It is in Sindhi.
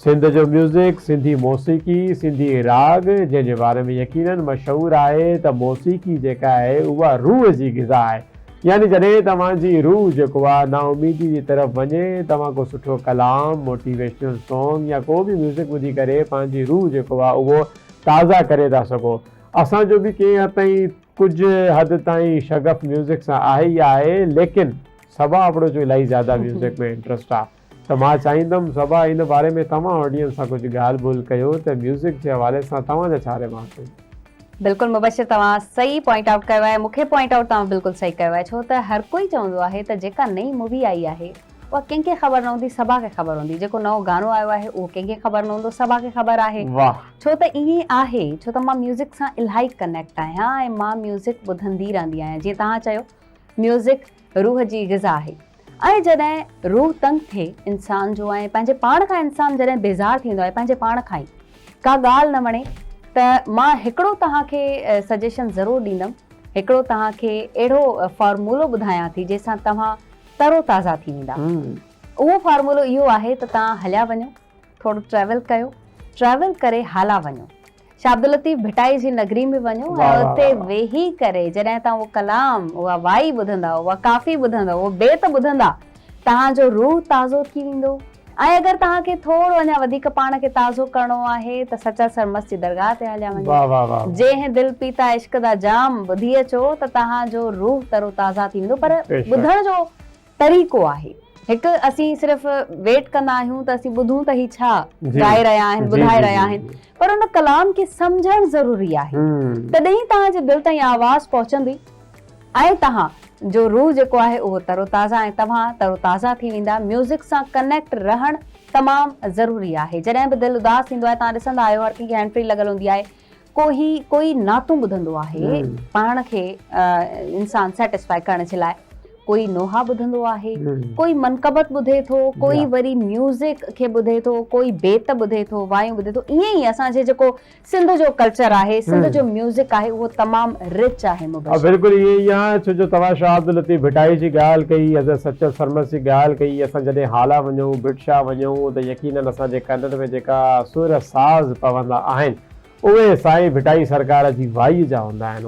سنڌ جو ميوزڪ، سنڌي موسيقي، سنڌي راڳ جنهن جي باري ۾ يقينن مشهور آهي ته موسيقي جيڪا آهي اها روح جي غذا آهي يعني جڏهن توهان جي روح جيڪو آهي نااميدي جي طرف وڃي توهان ڪو سٺو ڪلام، موٽيويشنل سونگ يا ڪو به ميوزڪ ٻڌي ڪري پنهنجي روح جيڪو آهي اهو تازه ڪري ٿا سگهو. اسان جو به ڪنهن حد تائين ڪجهه حد تائين شغف ميوزڪ سان آهي ئي آهي ليڪن صبا ابڙو جو الاهي زياده ميوزڪ ۾ انٽرسٽ آهي. ته مان چاهيندم صبا ان باري ۾ توهان آڊينس سان ڪجهه ڳالهه ٻولهه ڪيو ته ميوزڪ جي حوالي سان توهان جا ڇا ريمارڪس آهن. بلڪل مبشر توهان صحيح پوائنٽ آئوٽ ڪيو آهي مون کي پوائنٽ آئوٽ توهان بلڪل صحيح ڪيو آهي ڇو ته هر ڪوئي چوندو آهي ته جيڪا نئين مووي آئي آهي اها ڪنهن کي خبر نه هوندي صبا کي خبر هوندي جيڪو نئون گانو آيو آهي اهو ڪنهن کي خبر نه هوندو صبا کي خبر آهي واھ. ڇو ته ائين آهي ڇو ته مان ميوزڪ سان الاهي ڪنيڪٽ آهيان ۽ مان ميوزڪ ٻڌندي رهندي آهيان جيئن توهان چيو ميوزڪ روح جي غذا آهي ۽ جڏهن روح تنگ ٿئي انسان جو ۽ پنهنجي پاڻ کان انسان جڏهن بيزار ٿيندو آهي پنهنجي پاڻ کان ئي ڪا ڳالهه نه وڻي ته مان هڪڙو توهان کي سجيشن ضرور ڏيندم هڪڙو توهان کي اهڙو فارمولو ٻڌايان ٿي جنهن سان توهان ترو تازه ٿي ويندا اهو فارمولو اهو آهي ته توهان هليا وڃو ٿورو ٽريول ڪيو ٽريول ڪري هالا وڃو شاھ عبداللطيف ڀٽائي جي نگري ۾ وڃو ۽ اتي ويهي ڪري جڏهن توهان اهو ڪلام، اها وائي ٻڌندا، اها ڪافي ٻڌندؤ، اهو بيت ٻڌندا، توهان جو روح تازو ٿي ويندو ۽ اگر توهان کي ٿورو اڃا وڌيڪ پاڻ کي تازو ڪرڻو آهي ته سچل سرمست جي درگاهه تي هليا وڃو. جنهن دل پيتا عشق دا جام ٻڌي اچو ته توهان جو روح ترو تازه ٿي ويندو پر ٻڌڻ جو طريقو آهي. هڪ اسين صرف ويٽ ڪندا آهيون ته اسين ٻڌون ته هي ڇا ڳائي رهيا آهن ٻڌائي رهيا آهن پر ان ڪلام کي سمجهڻ ضروري آهي تڏهن ئي توهان جي دل تائين آواز پهچندي ۽ توهان جو روح جيڪو آهي اهو تروتازه ۽ توهان تروتازه ٿي ويندا ميوزڪ سان ڪنيڪٽ رهڻ تمام ضروري آهي جڏهن به دل اداس ٿيندو آهي توهان ڏسندا آهيو هر ڪنهن کي هينڊ فري لڳل هوندي آهي ڪو هي ڪوئي نعتون ٻڌندو آهي پاڻ کي انسان سيٽسفائي ڪرڻ جي لاء ڪوئي نوحا ٻڌندو آهي ڪوئي منقبت ٻڌي ٿو ڪوئي وري ميوزڪ کي ٻڌي ٿو ڪوئي بيت ٻڌي ٿو وايون ٻڌي ٿو ائين ئي اسان جي جيڪو سنڌ جو ڪلچر آهي سنڌ جو ميوزڪ آهي اهو تمام رچ آهي مبشر. بلڪل ائين ئي آهي ڇو جو توهان شاهه عبداللطيف ڀٽائي جي ڳالهه ڪئي حضرت سچل سرمست جي ڳالهه ڪئي اسان جڏهن هالا وڃون ڀٽ شاهه وڃون ته يقينن اسان جي ڪنن ۾ جيڪا سر ساز پوندا آهن اهي سائين ڀٽائي سرڪار جي وائيء جا هوندا آهن.